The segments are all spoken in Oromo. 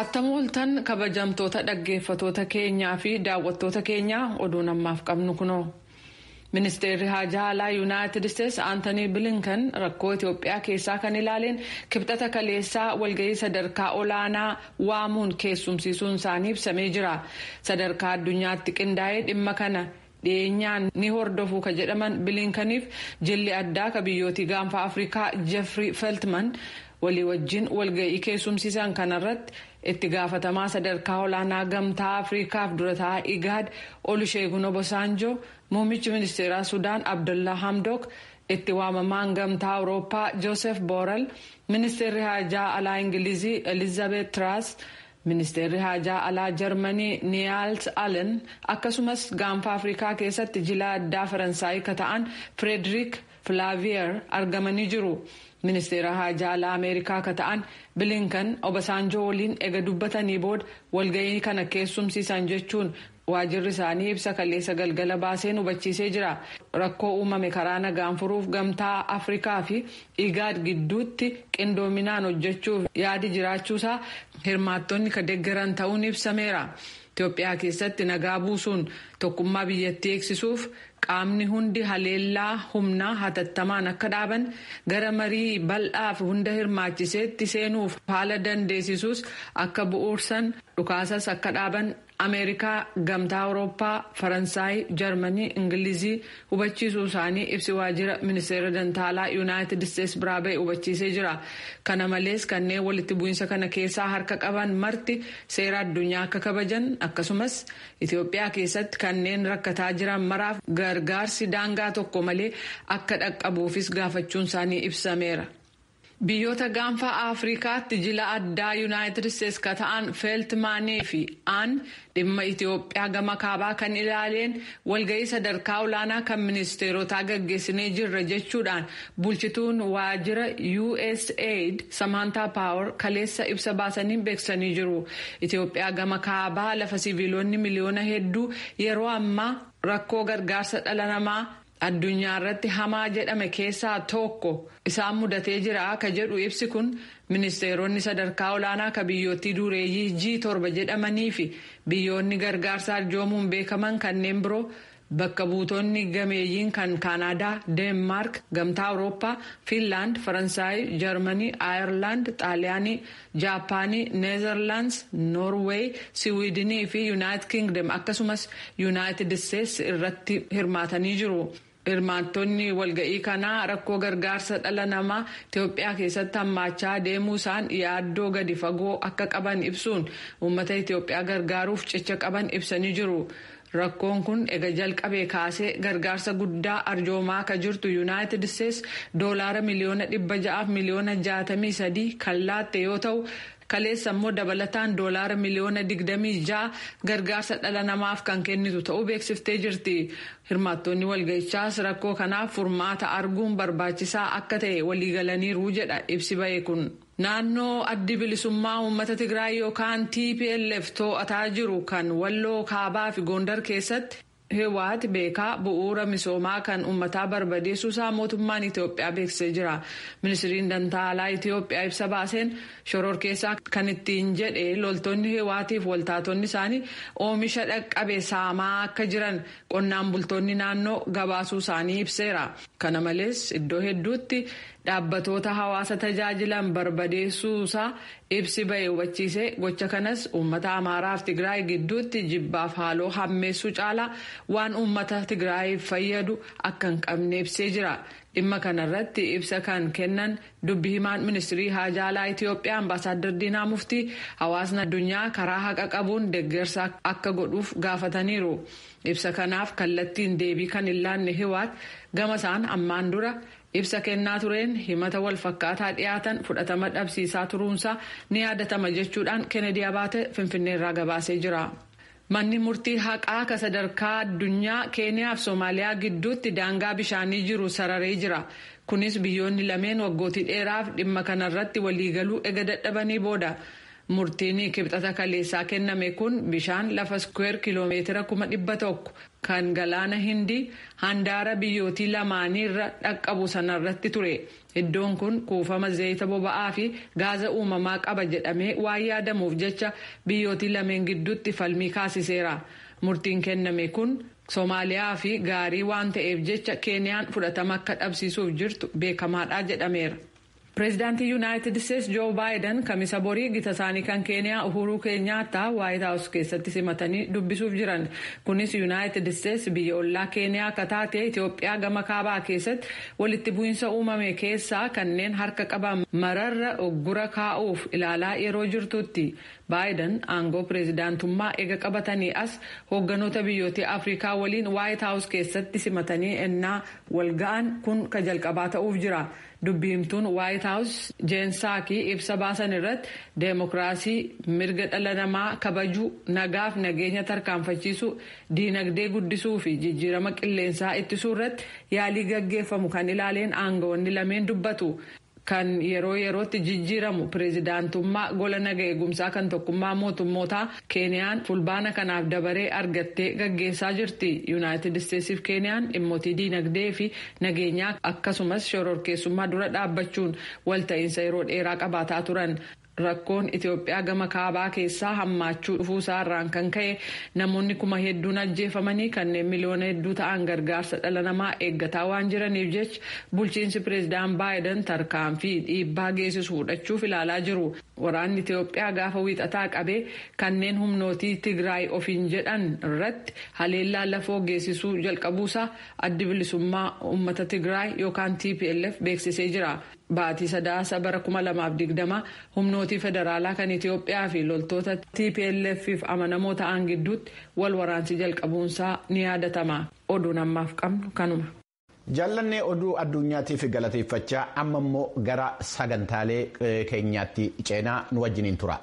Attam ooltan, kabajamtoota dhaggeeffatoota keenyaa fi daawwattoota keenyaa, oduun ammaaf qabnu kunoo. Ministeerri Haajaa Alaa Yuunaayitid Isteetsi Aantanii Bilinkan rakkoo Itoophiyaa keessaa kan ilaaleen Kibxata kaleessaa walgahii sadarkaa olaanaa waamuun keessumsiisuun isaanii ibsamee jira. Sadarkaa addunyaatti qindaa'ee dhimma kana dhiyeenyaan ni hordofu ka jedhaman Bilinkaniif jilli addaa ka biyyootii Gaanfa Afrikaa Jeffrey Feltman walii wajjin walgahii keessumsiisan kanarratti itti gaafatamaa sadarkaa olaanaa Gamtaa Afrikaaf durataa Igaad Olusheegun Obasanjoo, muummichi ministeeraa Sudaan Abdullaa Hamdok, itti waamamaan Gamtaa Awurooppaa Joosef Boorel, ministeerri haajaa alaa Ingilizii Elizabeth Tiraas, ministeerri haajaa alaa Jarmanii Niyaals Allen, akkasumas Gaanfa Afrikaa keessatti jila addaa Faransaayii ka ta'an Frederik Filaaviyer argamanii jiru. Ministeera haajaa alaa Ameerikaa ka ta'an Bilinkan Obasaanjoo waliin ega dubbatanii booda walgahii kana keessumsiisan jechuun waajirri isaanii ibsa kaleessa galgala baaseen hubachiisee jira. Rakkoo uumame karaa nagaan furuuf Gamtaa Afrikaa fi Igaad gidduutti qindoominaan hojjechuuf yaadi jiraachuusaa hirmaattonni ka deeggaran ta'uun ibsameera. Itoophiyaa keessatti nagaa buusuun tokkummaa biyyattii eegsisuuf qaamni hundi haleellaa humnaa hatattamaan akka dhaaban, gara marii bal'aa fi hunda hirmaachiseetti seenuuf haala dandeessisuus akka bu'uursan, dhukaasas akka dhaaban Ameerikaa, Gamtaa Awurooppaa, Faransaay, Jarmanii, Ingilizii hubachiisuu isaanii ibsi waajjira Ministeera Dantaalaa Yuunaayitid Isteetsi biraa ba'e hubachiisee jira. Kana malees kanneen walitti bu'iinsa kana keessaa harka qaban marti seera addunyaa akka kabajan, akkasumas Itoophiyaa keessatti kanneen rakkataa jiran maraaf gargaarsi daangaa tokko malee akka dhaqqabuufis gaafachuun isaanii ibsameera. Biyyoota Gaanfa Afrikaatti jila addaa Yuunaayitid Isteetsi ka ta'an Feeltimaanii fi Aan dhimma Itoophiyaa gama kaabaa kan ilaaleen walgahii sadarkaa olaanaa kan ministeerotaa gaggeessinee jirra jechuudhaan bulchituun waajjira USAID Samantaa Paawar kaleessa ibsa baasanii beeksisanii jiru. Itoophiyaa gama kaabaa lafa siviilonni miliyoona hedduu yeroo ammaa rakkoo gargaarsa dhala namaa addunyaa irratti hamaa jedhame keessaa tokko isaan mudatee jira ka jedhu ibsi kun, ministeeronni sadarkaa olaanaa ka biyyootii dureeyyii G7 jedhamanii fi biyyoonni gargaarsa arjoomuun beekaman kanneen biroo, bakka buutonni gameeyyiin kan Kaanaadaa, Deenmaark, Gamtaa Awurooppaa, Fiinlaand, Faransaay, Jarmanii, Aayerlaand, Xaaliyaanii, Jaapaanii, Neezerlaands, Noorweey, Siwiidinii fi Yuunaayitid Kingdom, akkasumas Yuunaayitid Isteetsi irratti hirmaatanii jiru. Hirmaattonni walga'ii kanaa rakkoo gargaarsa dhala namaa Itoophiyaa keessatti hammaachaa deemuu isaan yaaddoo gadi fagoo akka qaban ibsuun uummata Itoophiyaa gargaaruuf cicha qaban ibsanii jiru. Rakkoon kun ega jalqabee kaasee gargaarsa guddaa arjoomaa ka jirtu Yuunaayitid Isteetsi doolaara 663,000,000 kan laatte yoo ta'u, kaleessa immoo dabalataan doolaara 26 miliyoona gargaarsa dhala namaaf kan kennitu ta'uu beeksiftee jirti. Hirmaattonni walga'ichaas rakkoo kanaaf furmaata arguun barbaachisaa akka ta'e waliigalaniiru jedha ibsi ba'e kun. Naannoo Addi Bilisummaa Uummata Tigraay yookaan TPLF to'ataa jiru kan Walloo Kaabaa fi Gondar keessatti Hiwaat beekaa bu'uura misoomaa kan uummataa barbadeessuusaa mootummaan Itoophiyaa beeksisee jira. Ministiriin Dantaalaa Itoophiyaa ibsa baaseen shororkeessaa kan ittiin jedhe loltoonni Hiwaatiif waltaatonni isaanii oomisha dhaqqabe saamaa akka jiran qonnaan bultoonni naannoo gabaasuu isaanii ibseera. Kana malees iddoo hedduutti dhaabbatoota hawaasa tajaajilan barbadeessuusaa ibsi ba'e hubachiise. Gocha kanas uummata Amaaraaf Tigraay gidduutti jibbaaf haaloo hammeessuu caalaa waan uummata Tigraayiif fayyadu akka hin qabne ibsee jira. Dhimma kanarratti ibsa kan kennan dubbi himaan Ministirii Haajaalaa Itoophiyaa Ambaasaaddar Diinaa Muftii hawaasni addunyaa karaa haqa qabuun deeggarsa akka godhuuf gaafataniiru. Ibsa kanaaf kallattiin deebii kan hin laanne Hiwaat gama isaan ammaan dura ibsa kennaa tureen himata walfakkaataa dhiyaatan fudhatama dhabsiisaa turuunsaa ni yaadatama jechuudhaan Kennedy Abaate Finfinneerraa gabaasee jira. Manni murtii haqaa ka sadarkaa addunyaa Keeniyaa fi Soomaaliyaa gidduutti daangaa bishaanii jiru sararee jira. Kunis biyyoonni lameen waggootii dheeraaf dhimma kanarratti waliigaluu ega dadhabanii booda. Murtiin Kibxata kaleessaa kenname kun bishaan lafa iskuweer kiloomeetira 100,000 kan galaana Hindii handaara biyyootii lamaaniirra dhaqqabu sanarratti ture. Iddoon kun kuufama zayita boba'aa fi gaaza uumamaa qaba jedhamee waan yaadamuuf jecha biyyootii lameen gidduutti falmii kaasiseera. Murtiin kenname kun Soomaaliyaa fi gaarii waan ta'eef jecha Keeniyaan fudhatama akka dhabsiisuuf jirtu beekamaadha jedhameera. Pireezidaantii Yuunaayitid Isteetsi Joo Baayiden Kamisa borii gita isaanii kan Keeniyaa Uhuruu Keenyaattaa Waayit Haawus keessatti simatanii dubbisuuf jiran. Kunis Yuunaayitid Isteetsi biyya ollaa Keeniyaa akka taate Itoophiyaa gama kaabaa keessatti walitti bu'iinsa uumame keessaa kanneen harka qaban mararra oggura kaa'uuf ilaalaa yeroo jirtutti. Baayiden aangoo pireezidaantummaa eega qabatanii as hoogganoota biyyoota Afrikaa waliin Waayit Haawus keessatti simatanii ennaa walga'an kun ka jalqabaa ta'uuf jira. Dubbiimtuun Waayit Haawus Jeen Saakii ibsa baasan irratti deemokiraasii, mirga dhala namaa kabajuu, nagaaf nageenya tarkaanfachiisuu, diinagdee guddisuu fi jijjiirama qilleensaa ittisuu irratti yaalii gaggeeffamu kan ilaaleen aangawoonni lameen dubbatu. Kan yeroo yerootti jijjiiramu pireezidaantummaa gola naga eegumsaa kan Tokkummaa Mootummootaa Keeniyaan Fulbaana kanaaf dabaree argattee gaggeessaa jirti. Yuunaayitid Isteetsiif Keeniyaan dhimmootii diinagdee fi nageenyaa akkasumas shororkeessummaa dura dhaabbachuun walta'iinsa yeroo dheeraa qabaataa turan. Rakkoon Itoophiyaa gama kaabaa keessaa hammaachuu dhufuusaarraan kan ka'e namoonni kuma hedduun ajjeefamanii kanneen miliyoona hedduu ta'an gargaarsa dhala namaa eeggataa waan jiraniif jecha bulchiinsi pireezidaan Baayiden tarkaanfii dhiibbaa geessisu fudhachuuf ilaalaa jiru. Waraanni Itoophiyaa gaafa Wiixataa qabee kanneen humnootii Tigraay ofiin jedhan irratti haleellaa lafoo geessisuu jalqabuusaa Addi Bilisummaa Uummata Tigraay yookaan TPLF beeksisee jira. Baatii Sadaasa bara 2020 humnootii federaalaa kan Itoophiyaa fi loltoota TPLF amanamoo ta'an gidduutti wal waraansi jalqabuunsaa ni yaadatama. Oduun ammaaf qabnu kanuma. Jaallannee oduu addunyaatiif galateeffachaa, amma immoo gara sagantaalee keenyaatti ceenaa, nu wajjiniin tura.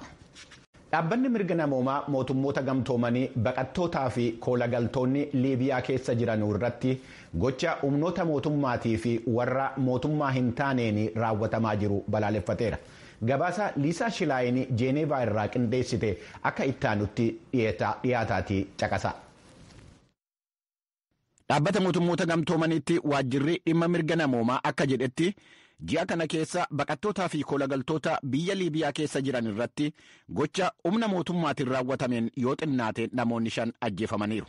Dhaabbanni mirga namoomaa Mootummoota Gamtoomanii baqattootaa fi koolagaltoonni Liibiyaa keessa jiran irratti gocha humnoota mootummaatii fi warra mootummaa hin taaneen raawwatamaa jiru balaaleffateera. Gabaasa Liisaa Shilaayin Jeeneevaa irraa qindeessite akka ittaanutti dhiyaataatii caqasa. Dhaabbata Mootummoota Gamtoomaniitti waajjirri dhimma mirga namoomaa akka jedhetti, ji'a kana keessa baqattootaa fi koolagaltoota biyya Liibiyaa keessa jiran irratti gocha humna mootummaatiin raawwatameen yoo xinnaate namoonni 5 ajjeefamaniiru.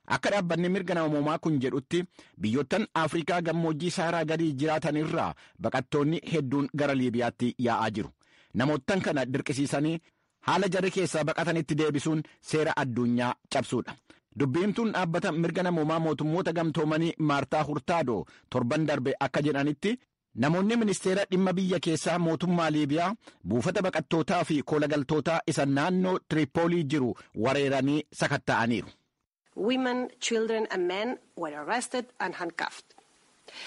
Akka dhaabbanni mirga namoomaa kun jedhutti, biyyoottan Afrikaa gammoojjii Saaraa gadii jiraatan irraa baqattoonni hedduun gara Liibiyaatti yaa'aa jiru. Namoottan kana dirqisiisanii haala jarri keessaa baqatanitti deebisuun seera addunyaa cabsuudha. Dubbiimtuun dhaabbata mirga namoomaa Mootummoota Gamtoomanii Maartaa Hurtaadoo torban darbe akka jedhanitti, namoonni ministeera dhimma biyya keessaa mootummaa Liibiyaa buufata baqattootaa fi koolagaltootaa isa naannoo Tiripoolii jiru wareeranii sakatta'aniiru. Women, children and men were arrested and handcuffed.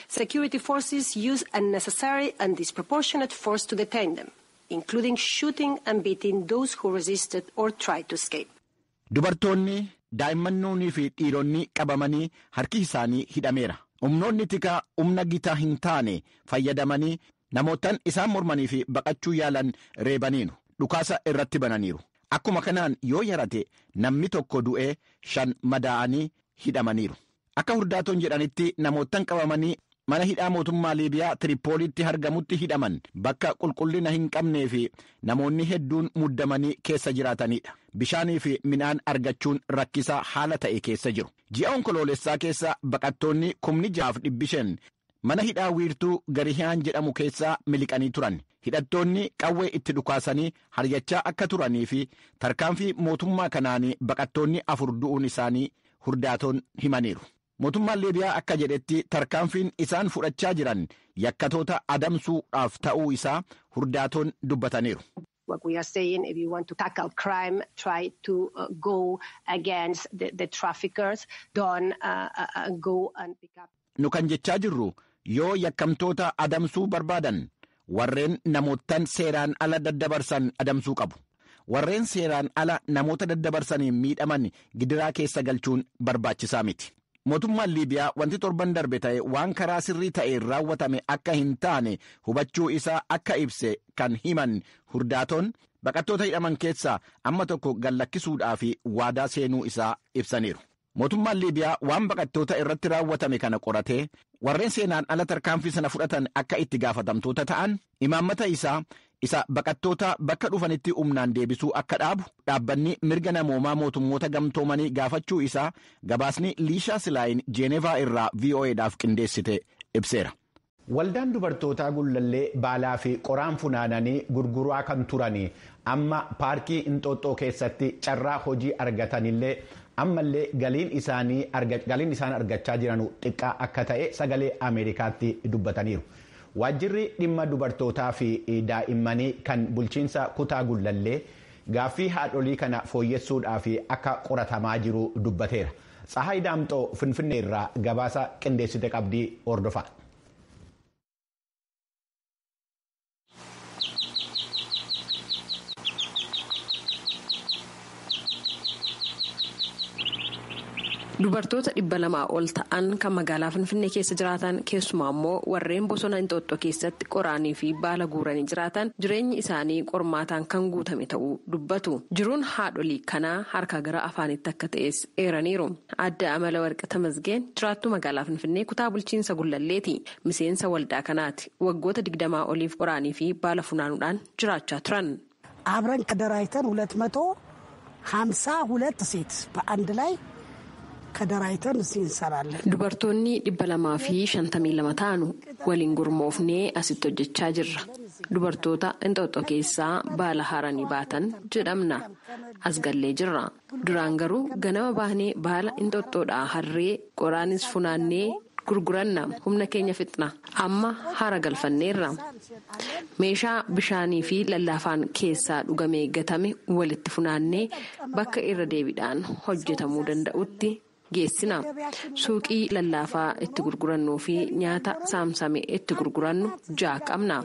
Security forces used unnecessary and disproportionate force to detain them, including shooting and beating those who resisted or tried to escape. Dubartoonni, daa'immannoonii fi dhiironni qabamanii harki isaanii hidhameera. Humnoonni tikaa humna gitaa hin taane fayyadamanii namootaan isaan mormanii fi baqachuu yaalan reebaniiru. Dhukaasa irratti bananiiru. Akkuma kanaan yoo yarate namni tokko du'ee, 5 madaa'anii hidhamaniiru. Akka Hurdaatoon jedhanitti, namootaan qabamanii mana hidhaa mootummaa Liibiyaa Tiripoolitti argamutti hidhaman bakka qulqullina hin qabnee fi namoonni hedduun muddamanii keessa jiraatanidha. Bishaanii fi midhaan argachuun rakkisaa haala ta'e keessa jiru. Ji'a Onkoloolessaa keessa baqattoonni 6,500 mana hidhaa wiirtuu Garihiyaan jedhamu keessaa miliqanii turan. Hidhattoonni qawwee itti dhukaasanii haryachaa akka turanii fi tarkaanfii mootummaa kanaan baqattoonni 4 du'uun isaanii Hurdaatoon himaniiru. Mootummaan Liibiyaa akka jedhetti, tarkaanfiin isaan fudhachaa jiran yakkatoota adamsuudhaaf ta'uu isaa Hurdaatoon dubbataniiru. What we are saying, if you want to tackle crime, try to go against the traffickers. Don't go and pick up. Nu kan jechaa jirru, yoo yakkamtoota adamsuu barbaadan warreen namoottan seeraan ala daddabarsan adamsuu qabu. Warreen seeraan ala namoota daddabarsaniin miidhaman gidiraa keessa galchuun barbaachisaa miti. Mootummaan Liibiyaa wanti torban darbe ta'e waan karaa sirrii ta'een raawwatame akka hin taane hubachuu isaa akka ibse kan himan Hurdaatoon, Baqattoota hidhaman keessaa amma tokko gallakkisuudhaaf waadaa seenuu isaa ibsaniiru. Mootummaan Liibiyaa waan baqattoota irratti raawwatame kana qoratee warreen seenaan ala tarkaanfii sana fudhatan akka itti gaafatamtoota ta'an imaammata isaa isa baqattoota bakka dhufanitti humnaan deebisuu akka dhaabu dhaabbanni mirga namoomaa mootummoota gamtoomanii gaafachuu isaa gabaasni Liishaa Silaayin Jeenevaa irraa VOAdhaaf qindeessite ibseera. Waldaan dubartootaa Gullallee baalaa fi qoraan funaananii gurguraa kan turanii amma paarkii Inxooxxoo keessatti carraa hojii argatanillee ammallee galiin isaan argachaa jiran xiqqaa akka ta'e sagalee Ameerikaatti dubbataniiru. Waajjirri dhimma dubartootaa fi daa'immanii kan bulchiinsa kutaa Gullallee gaaffii haadholii kana fooyyessuudhaaf akka qoratamaa jiru dubbateera. Tsahaay Daamxoo Finfinnee irraa gabaasa qindeessite qabdii hordofa. Dubartoota 200 ol ta'an kan magaalaa Finfinnee keessa jiraatan keessumaa immoo warreen bosona Inxooxxoo keessatti qoraanii fi baala guuranii jiraatan jireenyi isaanii qormaataan kan guutame ta'uu dubbatu. Jiruun haadholii kanaa harka gara afaanitti akka ta'es eeraniiru. Adda Amala Warqi Tamasgeen jiraattuu magaalaa Finfinnee kutaa bulchiinsa Gullalleeti. Miseensa waldaa kanaati. Waggoota 20 oliif qoraanii fi baala funaanuudhaan jiraachaa turan. አብረን ተደራጅተን 252 ሴት በአንድ ላይ ከደራጅተን እዚህ እንሰራለን። Dubartoonni 252 ta'anu waliin gurmoofnee asitti hojjechaa jirra. Dubartoota Inxooxxoo keessaa baala haranii baatan jedhamna. As gallee jirra. Duraan garuu ganama baanee baala Inxooxxoodhaa harree qoraanis funaannee gurguranna. Humna keenya fixna. Amma hara galfanneerra. Meeshaa bishaanii fi lallaafaan keessaa dhugamee gatame walitti funaannee bakka irra deebiidhaan hojjetamuu danda'utti geessina. Suuqii lallaafaa itti gurgurannuu fi nyaata saamsame itti gurgurannu ja'a qabna.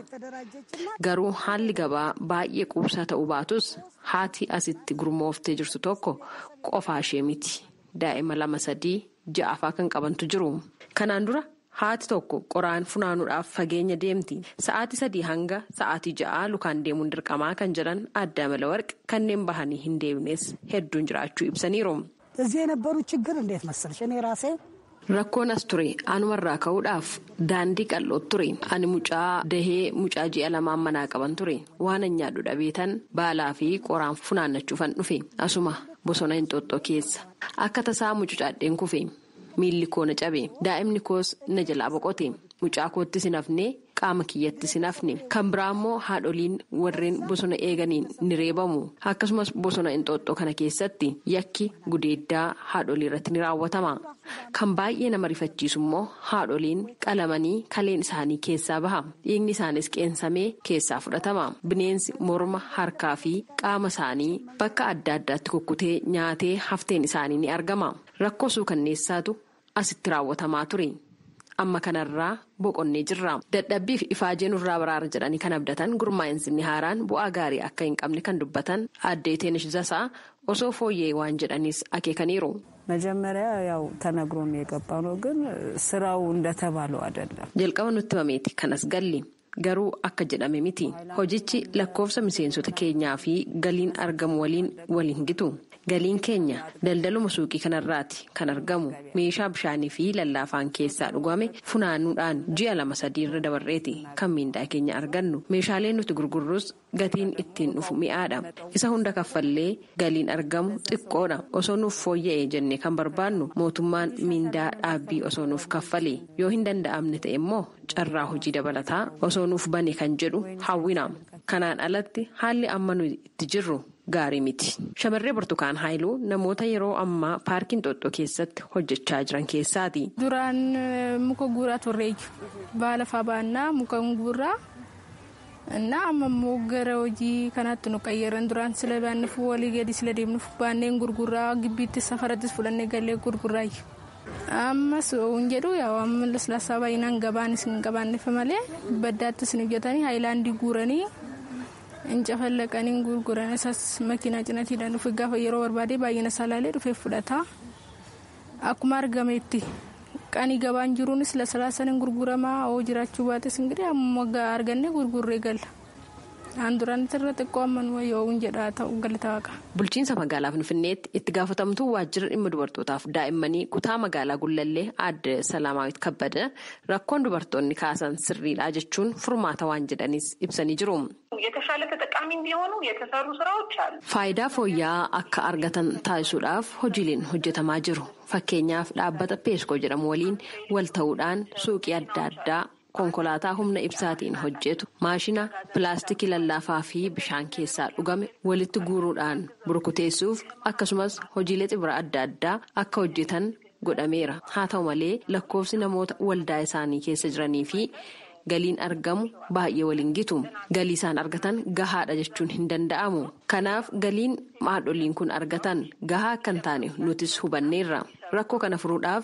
Garuu haalli gabaa baay'ee quubsaa ta'uu baatus haati asitti gurmooftee jirtu tokko qofaa ishee miti. Daa'ima 2, 3, 6 faa kan qabantu jiru. Kanaan dura haati tokko qoraan funaanuudhaaf fageenya deemti. Sa'aatii 3 hanga sa'aatii 6 lukaan deemuun dirqamaa kan jedhan Adde Amala Warqi kanneen bahanii hin deemnes hedduun jiraachuu ibsaniiru. እዚህ የነበሩ ችግር እንዴት መሰለሽ እኔ ራሴ Rakkoon as ture anumarraa ka'uudhaaf daandii qal'oo ture. Ani mucaa dahee mucaa ji'a 2 manaa qaban ture. Waan an nyaadhu dhabeetan baalaa fi qoraan funaannachuufan dhufe. Asuma bosona Inxooxxoo keessa. Akka tasaa mucucaadheen kufe. Miilli koo na cabe. Daa'imni koos na jalaa boqote. Mucaa koottis hin hafne qaama kiyyattis hin hafne. Kan biraa immoo haadholiin warreen bosona eeganiin ni reebamu. Akkasumas bosona Inxooxxoo kana keessatti yakki gudeeddaa haadholii irratti ni raawwatama. Kan baay'ee nama rifachiisu immoo haadholiin qalamanii kaleen isaanii keessaa baha. Dhiigni isaanis qeensamee keessaa fudhatama. Bineensi morma, harkaa fi qaama isaanii bakka adda addaatti kukkutee nyaatee hafteen isaanii ni argama. Rakkoo suukanneessaatu asitti raawwatamaa ture. Amma kanarraa boqonnee jirra. Dadhabbii fi ifaajee nurraa baraara jedhanii kan abdatan gurmaa'insi haaraan bu'aa gaarii akka hin qabne kan dubbatan aadde Teenish Zasaa osoo fooyyee waan jedhanis akeekaniiru. መጀመሪያ ያው ተነግሮን የገባ ነው፣ ግን ስራው እንደተባለው አይደለም። Jalqaba nutti himameeti kan as galle garuu akka jedhame miti. Hojichi lakkoofsa miseensota keenyaa fi galiin argamu waliin waliin gitu. Galiin keenya daldaluma suuqii kanarraati kan argamu. Meeshaa bishaanii fi lallaafaan keessaa dhugame funaanuudhaan ji'a 2, 3 irra dabarreeti kan miindaa keenya argannu. Meeshaaleen nuti gurgurrus gatiin ittiin dhufu mi'aadha. Isa hunda kaffallee galiin argamu xiqqoodha. Osoo nuuf fooyya'e jennee kan barbaannu mootummaan miindaa dhaabbii osoo nuuf kaffale. Yoo hin danda'amne ta'e immoo carraa hojii dabalataa osoo nuuf bane kan jedhu hawwina. Kanaan alatti haalli amma nuyi itti jirru gaarii miti. Shamarree Burtukaan Haayiluu namoota yeroo ammaa paarkii Inxooxxoo keessatti hojjechaa jiran keessaati. Duraan muka guuraa turreeyyu baala faa baannaa muka guuraa እና amma immoo gara hojii kanaatti nu qayyaran duraan sila baannuuf walii gadi sila deemnuuf baanneen gurguraa gibbiitti safarattis fudhannee galee gurguraayyu. Ammas hin jedhu yaa amma laslaasaa baay'inaan gabaanis hin qabaanneef malee baddaattis hin hojjetanii haayilaandii guuranii hin cafallaqanii gurguran isaas makiinaa cinatiidhaan dhufe gaafa yeroo barbaade baay'ina isaa laalee dhufee fudhata. Akkuma argametti qanii gabaan jiruunis laslaasaan hin gurguramaa hoo jiraachuu baates ingirii amma argannee gurgurree galla. Aan duraan irra xiqqoo amman wayyoowwan jedhaa ta'u galata waaqa. Bulchiinsa magaalaa Finfinneetti itti gaafatamtuu waajjira dhimma dubartootaaf daa'immanii kutaa magaalaa Gullallee aadde Salaamaawit Kabbada rakkoon dubartoonni kaasan sirriidha jechuun furmaata waan jedhanis ibsanii jiru. የተሻለ ተጠቃሚ እንዲሆኑ የተሰሩ ስራዎች አሉ። Faayidaa fooyya'aa akka argatan taasisuudhaaf hojiileen hojjetamaa jiru. Fakkeenyaaf dhaabbata Peeskoo jedhamu waliin wal ta'uudhaan suuqii adda addaa konkolaataa humna ibsaatiin hojjetu maashina pilaastikii lallaafaa fi bishaan keessaa dhugame walitti guuruudhaan burkuteessuuf akkasumas hojiilee xibira adda addaa akka hojjetan godhameera. Haa ta'u malee lakkoofsi namoota waldaa isaanii keessa jiranii fi galiin argamu baay'ee waliin gitu. Galii isaan argatan gahaadha jechuun hin danda'amu. Kanaaf galiin haadholiin kun argatan gahaa akka hin taane nutis hubanneerra. Rakkoo kana furuudhaaf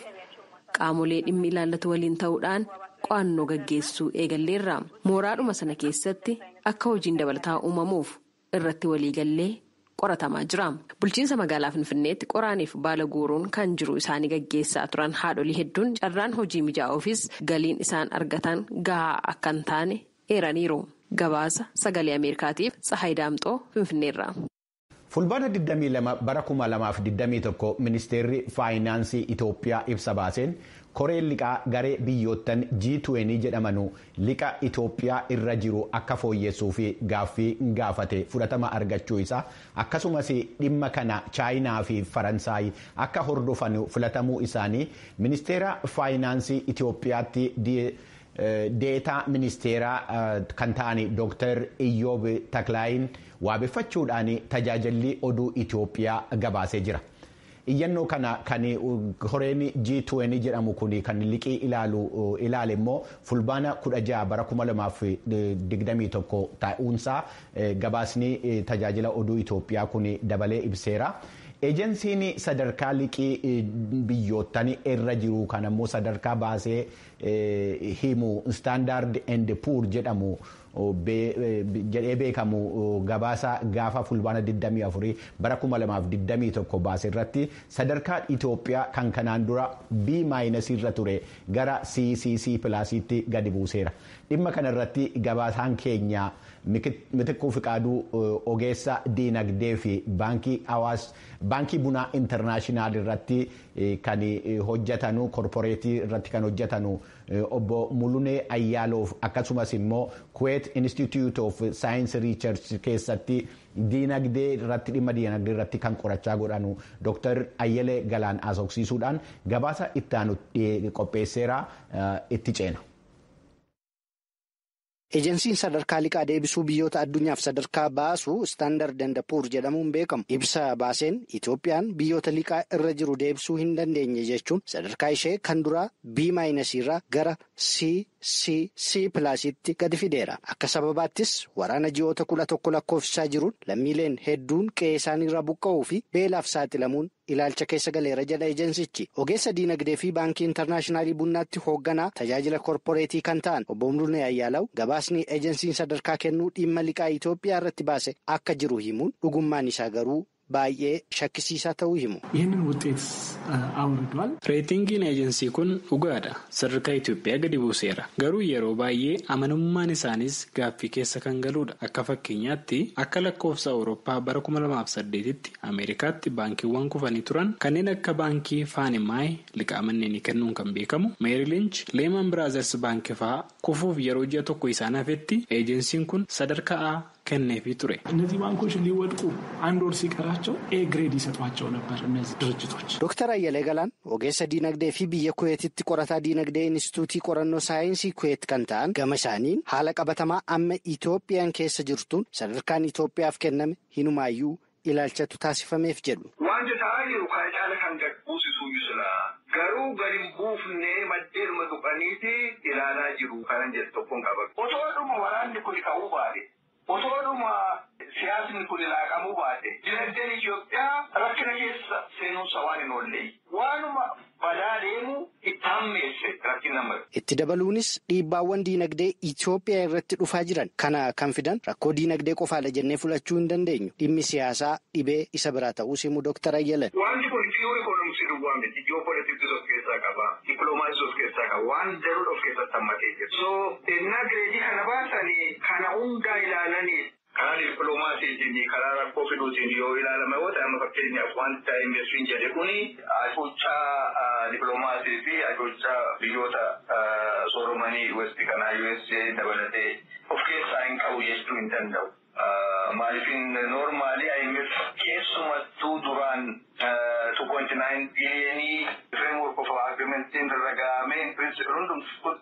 qaamolee dhimmi ilaallatu waliin ta'uudhaan qo'annoo gaggeessuu eegalleerra. Mooraadhuma sana keessatti akka hojiin dabalataa uumamuuf irratti waliigallee qoratamaa jira. Bulchiinsa magaalaa Finfinneetti qoraaniif baala guuruun kan jiru isaanii gaggeessaa turan haadholii hedduun carraan hojii mijaa'uufis galiin isaan argatan gahaa akka hin taane eeraniiru. Gabaasa sagalee Ameerikaatiif Tsahaay Daamxoo Finfinneerra. Fulbaana 22 bara 2021 ministeerri faayinaansii Itoophiyaa ibsa baaseen koreen liqaa garee biyyoottan G20 jedhamanu liqa Itoophiyaa irra jiru akka fooyyessuu fi gaaffii gaafate fudhatama argachuu isaa akkasumas dhimma kana Chaayinaa fi Faransaay akka hordofan filatamuu isaanii ministeera faayinaansii Itoophiyaatti deetaa ministeeraa kan ta'an Dr. Iyyoob Taklaayin waabeffachuudhaan tajaajilli oduu Itoophiyaa gabaasee jira. Iyyannoo kana kan horeen G20 jedhamu kun kan liqii ilaale immoo fulbaana 16 bara 2021 ta'uunsaa gabaasni tajaajila oduu Itoophiyaa kun dabalee ibseera. Ejensiin sadarkaa liqii biyyoottan irra jiru kan ammoo sadarkaa baasee himu Standard and Poor jedhamu jedhee beekamu gabaasa gaafa fulbaana 24 bara 2021 baase irratti sadarkaa Itoophiyaa kan kanaan dura B maayinasii irra ture gara CCC pilaasiitti gadi buuseera. Dhimma kanarratti gabaasaan keenya Mitikkuu Fiqaaduu ogeessa diinagdee fi baankii bunaa intarnaashinaal irratti kan hojjetanu korporeetii irratti kan hojjetanu obbo Mulunee Ayyaaloof akkasumas immoo Kuwait Institute of Science Research keessatti diinagdee irratti dhimma diinagdee irratti kan qorachaa godhanu Dr. Ayyelee Galaan haasofsiisuudhaan gabaasa itti aanu qopheesseera itti ceena. Ejensiin sadarkaa liqaa deebisuu biyyoota addunyaaf sadarkaa baasu Standard and Poor jedhamuun beekamu. Ibsa baaseen Itoophiyaan biyyoota liqaa irra jiru deebisuu hin dandeenye jechuun sadarkaa ishee kan duraa B maayinasiirraa gara CCC pilaasitti gadi fideera. Akka sababaattis waraana ji'oota 11 lakkoofsisaa jiruun lammiileen hedduun qe'ee isaaniirraa buqqa'uu fi beelaaf saaxilamuun ilaalcha keessa galeera jedha ejensichi. Ogeessa diinagdee fi baankii intarnaashinaalii bunnaatti hoogganaa tajaajila korporeetii kan ta'an obbo Mulunee Ayyaalaw gabaasni ejensiin sadarkaa kennuu dhimma liqaa Itoophiyaa irratti baase akka jiru himuun dhugummaan isaa garuu baay'ee shakkisiisaa ta'uu himu. ይህንን ውጤት አውርዷል። Reetingiin ejensii kun dhugaadha. Sadarkaa Itoophiyaa gadi buuseera. Garuu yeroo baay'ee amanamummaan isaanis gaaffii keessa kan galudha. Akka fakkeenyaatti akka lakkoofsa Awurooppaa bara 2008tti Ameerikaatti baankiiwwan kufanii turan kanneen akka baankii Faanimaay liqaa manneenii kennuun kan beekamu Meeri Linch, Leeman Biraazers baankii fa'aa kufuuf yeroo ji'a tokko isaan hafetti ejensiin kun sadarkaa A kenneefii ture. እነዚህ ባንኮች ሊወድቁ አንድ ወር ሲቀራቸው ኤ ግሬድ ይሰጧቸው ነበር እነዚህ ድርጅቶች። Dooktar Ayyalee Galaan ogeessa diinagdee fi biyya Kuweetitti qorataa diinagdee Inistituutii qorannoo saayinsii Kuweet kan ta'an gama isaaniin haala qabatamaa amma Itoophiyaan keessa jirtuun sadarkaan Itoophiyaaf kenname hinumaayyuu ilaalchatu taasifameef jedhu. Wanti ta'aa jiru kana caala kan gad buusisu jira. Garuu gadi hin buufnee maddeeruma tuqaniiti ilaalaa jiru kanan jedhu tokkoon qaba. Otoodhuma waraanni kun ka'uu baate, otoodhuma siyaasni kun laaqamuu baate, dinagdeen Itoophiyaa rakkina keessa seenuunsa waan hin oolle. Waanuma badaa deemu itti hammeesse rakkina mara. Itti dabaluunis dhiibbaawwan diinagdee Itoophiyaa irratti dhufaa jiran kana kan fidan rakkoo diinagdee qofaadha jennee fudhachuu hin dandeenyu. Dhimmi siyaasaa dhibee isa biraa ta'uu himu Dooktar Ayyalan. Wanti kun pure economics duwwaa miti. Ji'oopolitiksii of keessaa qaba. Dippiloomaasii of keessaa qaba. Waan daruudha of keessatti hammatee jira. So ennaa gireedii kana baasanii kana hundaa ilaalanii Karaa dippiloomaasiitiin karaa rakkoo fiduutiin yoo ilaalame yoo ta'e amma fakkeenyaaf wanta IMF'n jedhe kuni hacuuccaa dippiloomaasii fi hacuuccaa biyyoota sooromanii West kanaa USA dabalatee of keessaa hin qabu jechuu hin danda'u. Maaliifin noormaali IMF keessumattuu duraan 2.9 biliyoonii framework of agreementiin rarragaamee principle hundumtuu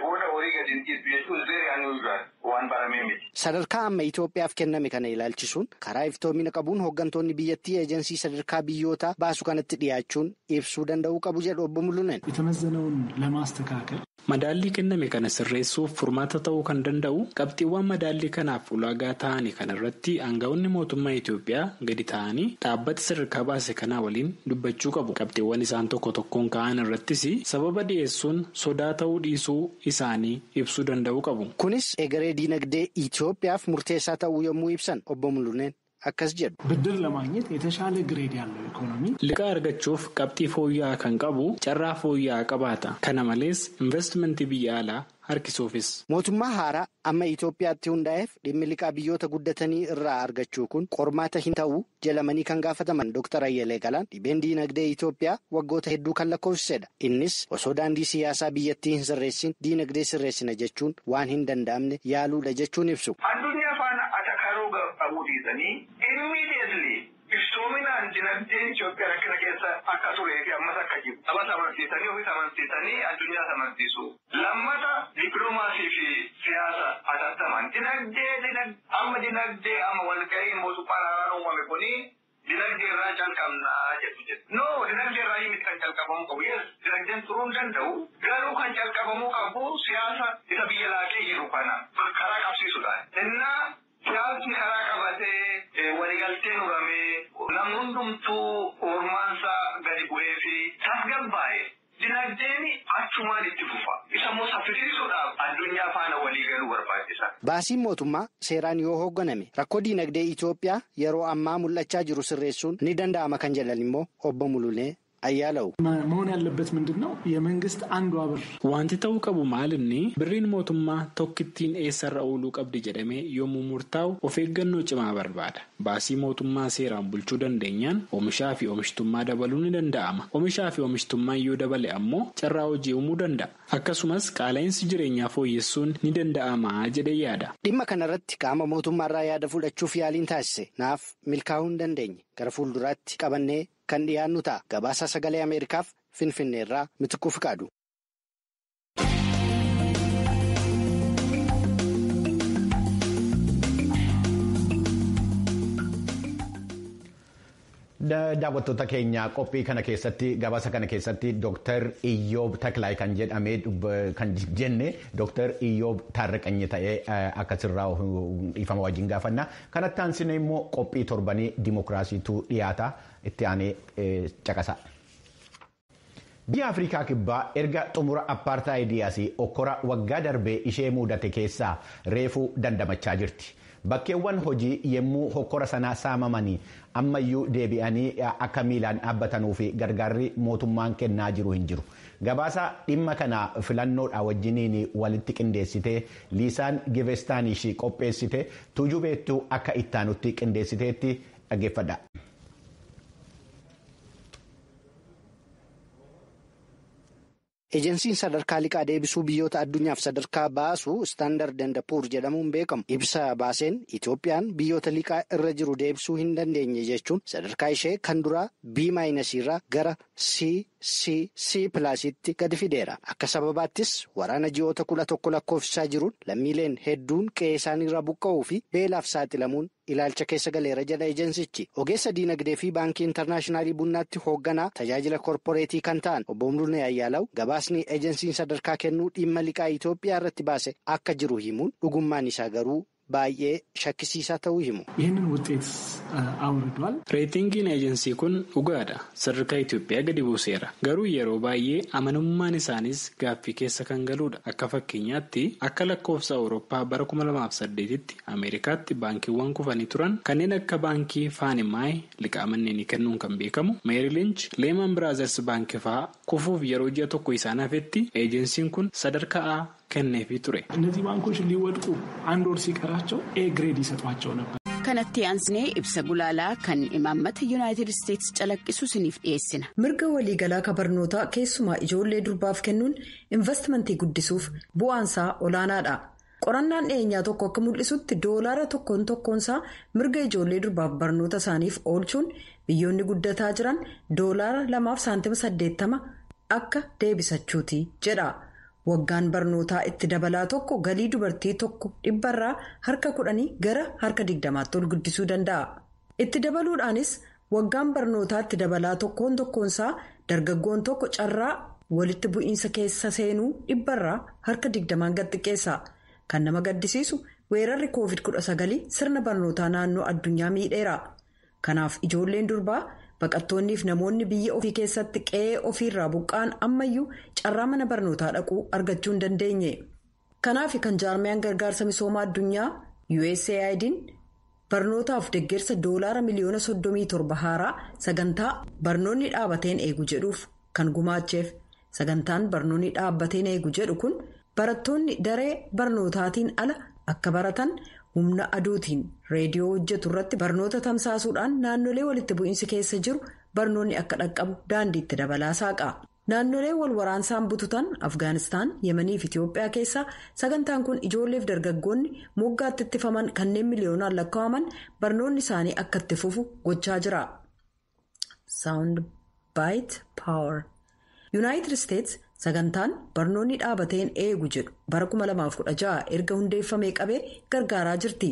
booda horii gadi hin dhiisu jechuun very unusual waan baramee miti. Sadarkaa amma Itoophiyaaf kenname kana ilaalchisuun karaa iftoomina qabuun hooggantoonni biyyattii eejensii sadarkaa biyyootaa baasu kanatti dhiyaachuun ibsuu danda'uu qabu jedhu obbo Mulunen. የተመዘነውን ለማስተካከል Madaallii kenname kana sirreessuuf furmaata ta'uu kan danda'u qabxiiwwan madaallii kanaaf ulaagaa ta'anii kanarratti aangawoonni mootummaa Itoophiyaa gadi ta'anii dhaabbata sadarkaa baase kanaa waliin dubbachuu qabu. Qabxiiwwan isaan tokko tokkoon ka'an irrattis sababa dhiyeessuun sodaa ta'uu dhiisuu isaanii ibsuu danda'uu qabu. Kunis egeree diinagdee Itoophiyaaf murteessaa ta'uu yommuu ibsan obbo Muluneen akkas jedhu. ብድር ለማግኘት የተሻለ ግሬድ ያለው ኢኮኖሚ Liqaa argachuuf qabxii fooyya'aa kan qabu carraa fooyya'aa qabaata. Kana malees investimentii biyya alaa harkisuufis. Mootummaa haaraa amma Itoophiyaatti hundaa'eef dhimmi liqaa biyyoota guddatanii irraa argachuu kun qormaata hin ta'u jedhamanii kan gaafataman Dr. Ayyalee Galaan dhibeen diinagdee Itoophiyaa waggoota hedduu kan lakkoofsisedha. Innis osoo daandii siyaasaa biyyattii hin sirreessin diinagdee sirreessina jechuun waan hin danda'amne yaaluudha jechuun ibsu. Addunyaa faana atakaruu qabuu dhiisanii immediately iftoominaan dinagdeen Itoophiyaa rakkina keessa akka turee fi ammas akka jiru. Sabas amansiisanii ofis amansiisanii addunyaas amansiisu. Lammata dippiloomaasii fi siyaasa atattaman. Dinagdee amma dinagdee amma walga'iin mootummaan haaraan uumame kuni dinagdee irraa calqabnaa jedhu jedhu. No, dinagdee irraa miti kan calqabamuu qabu. Yes, dinagdeen turuu hin danda'u. Garuu kan calqabamuu qabu siyaasa isa biyya laaqee jiru kana karaa qabsiisuudhaan. Innaa siyaasni karaa qabatee waliigalteen uramee namni hundumtuu ormaansaa gadi bu'ee fi tasgabbaa'e dinagdeen achumaan itti fufa. Isa immoo saffisiisuudhaaf addunyaa faana walii galuu barbaachisa. Baasiin mootummaa seeraan yoo hoogganame rakkoo diinagdee Itoophiyaa yeroo ammaa mul'achaa jiru sirreessuun ni danda'ama kan jedhan immoo obbo Mululee Ayyaalawu. መሆን ያለበት ምንድን ነው? የመንግስት አንዷ ብር Wanti ta'uu qabu maalinni birriin mootummaa tokkittiin eessarra ooluu qabdi jedhamee yommuu murtaa'u of eeggannoo cimaa barbaada. Baasii mootummaa seeraan bulchuu dandeenyaan oomishaa fi oomishtummaa dabaluu ni danda'ama. Oomishaa fi oomishtummaan yoo dabale ammoo carraa hojii uumuu danda'a. Akkasumas qaala'insi jireenyaa fooyyessuun ni danda'ama jedhee yaada. Dhimma kanarratti qaama mootummaarraa yaada fudhachuuf yaaliin taasise naaf milkaa'uu hin dandeenye gara fuulduraatti qabannee kan dhiyaannu ta'a. Gabaasa sagalee Ameerikaaf Finfinneerraa Mitikkuu Fiqaadu. Daawwattoota keenya qophii kana keessatti gabaasa kana keessatti Dr. Iyyoob Taklaay kan jedhamee kan jenne Dr. Iyyoob Taarraqanyi ta'ee akkasirraa dhiifama wajjin gaafanna. Kanatti aansine immoo qophii torbanii dimokiraasiitu dhiyaata itti aanee caqasa. Biyya Afrikaa Kibbaa erga xumura appaartaayidiyaas okkora waggaa darbee ishee mudate keessaa reefuu dandamachaa jirti. Bakkeewwan hojii yemmuu hokkora sanaa saamamanii ammayyuu deebi'anii akka miilaan dhaabbatanuu fi gargaarri mootummaan kennaa jiru hin jiru. Gabaasa dhimma kana filannoodha wajjiniin walitti qindeessitee Liisaan Givestaanish qopheessite tuujuu beektuu akka ittaanutti qindeessiteetti dhaggeeffadha. Ejensiin sadarkaa liqaa deebisuu biyyoota addunyaaf sadarkaa baasu Standard and Poor jedhamuun beekamu ibsa baaseen Itoophiyaan biyyoota liqaa irra jiru deebisuu hin dandeenye jechuun sadarkaa ishee kan duraa B maayinasiirraa gara CCC pilaasitti gadi fideera. Akka sababaattis waraana ji'oota 11 lakkoofsisaa jiruun lammiileen hedduun qe'ee isaaniirraa buqqa'uu fi beelaaf saaxilamuun ilaalcha keessa galeera jedha ejensichi. Ogeessa diinagdee fi baankii intarnaashinaallii bunnaatti hoogganaa tajaajila korporeetii kan ta'an obbo Muluunee Ayyaalaw gabaasni ejensiin sadarkaa kennuu dhimma liqaa Itoophiyaa irratti baase akka jiru himuun dhugummaan isaa garuu baay'ee shakkisiisaa ta'uu himu. ይህንን ውጤት አውርዷል። Reetingiin eejensii kun dhugaadha. Sadarkaa Itoophiyaa gadi buuseera. Garuu yeroo baay'ee amanamummaan isaaniis gaaffii keessa kan galudha. Akka fakkeenyaatti akka lakkoofsa Awurooppaa bara 2008tti Ameerikaatti baankiiwwan kufanii turan kanneen akka baankii Faanimaay liqaa manneenii kennuun kan beekamu Meeri Linch, Leeman Biraazers baankii fa'aa kufuuf yeroo ji'a tokko isaan hafetti eejensiin kun sadarkaa A kenneefii ture. እነዚህ ባንኮች ሊወድቁ አንድ ወር ሲቀራቸው ኤ ግሬድ ይሰጧቸው ነበር። Kanatti aansinee ibsa gulaalaa kan imaammata Yuunaayitid Isteetsi calaqqisu isiniif dhiyeessina. Mirga waliigalaa ka barnootaa keessumaa ijoollee durbaaf kennuun investimentii guddisuuf bu'aansaa olaanaadha. Qorannaan dhiyeenyaa tokko akka mul'isutti doolaara tokkoon tokkoonsaa mirga ijoollee durbaaf barnoota isaaniif oolchuun biyyoonni guddataa jiran $2.80 akka deebisachuuti jedha. Waggaan barnootaa itti dabalaa tokko galii dubartii tokko dhibbarraa 10% gara 20% ol guddisuu danda'a. Itti dabaluudhaanis waggaan barnootaa itti dabalaa tokkoon tokkoonsaa dargaggoon tokko carraa walitti bu'iinsa keessa seenuu dhibbarraa 20% gad xiqqeessa. Kan nama gaddisiisu weerarri COVID-19 sirna barnootaa naannoo addunyaa miidheera. Kanaaf ijoolleen durbaa baqattoonniif namoonni biyya ofii keessatti qe'ee ofiirraa buqqaan ammayyuu carraa mana barnootaa dhaquu argachuu hin dandeenye. Kanaaf kan jaarmiyaan gargaarsa misoomaa addunyaa USAID'n barnootaaf deeggarsa $37 miliyoona haaraa sagantaa barnoonni dhaabbateen eegu jedhuuf kan gumaacheef. Sagantaan barnoonni dhaabbateen eegu jedhu kun barattoonni daree barnootaatiin ala akka baratan humna aduutiin reediyoo hojjetu irratti barnoota tamsaasuudhaan naannolee walitti bu'iinsi keessa jiru barnoonni akka dhaqqabu daandiitti dabalaa saaqa. Naannolee wal waraansaan bututan Afgaanistaan, Yemanii fi Itiyoophiyaa keessaa sagantaan kun ijoolleef dargaggoonni moggaatti ittifaman kanneen miliyoonaan lakkaa'aman barnoonni isaanii akka itti fufu gochaa jira. Sound Bite Power. Yuunaayitid Isteets sagantaan barnoonni dhaabateen eegu jedhu bara 2016 erga hundeeffamee qabee gargaaraa jirti.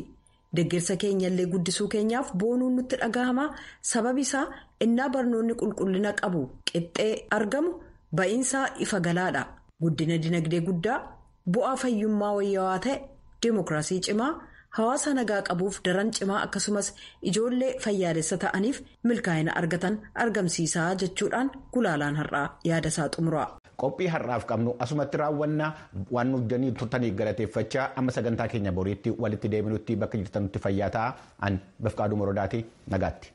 Deeggarsa keenyallee guddisuu keenyaaf boonuun nutti dhagahama. Sababi isaa innaa barnoonni qulqullina qabu qixxee argamu ba'iinsaa ifa galaadha. Guddina dinagdee guddaa, bu'aa fayyummaa wayyaawaa ta'e, dimookiraasii cimaa, hawaasa nagaa qabuuf daran cimaa akkasumas ijoollee fayyaalessa ta'aniif milkaa'ina argatan argamsiisaa jechuudhaan gulaalaan har'aa yaada isaa xumura. Qophii har'aaf qabnu asumatti raawwannaa waan nuuf janii turtaniif galateeffachaa amma sagantaa keenya boriitti walitti deebinutti bakka jirtanutti fayyaa ta'a. An Bafqaaduu Morodaati nagaatti.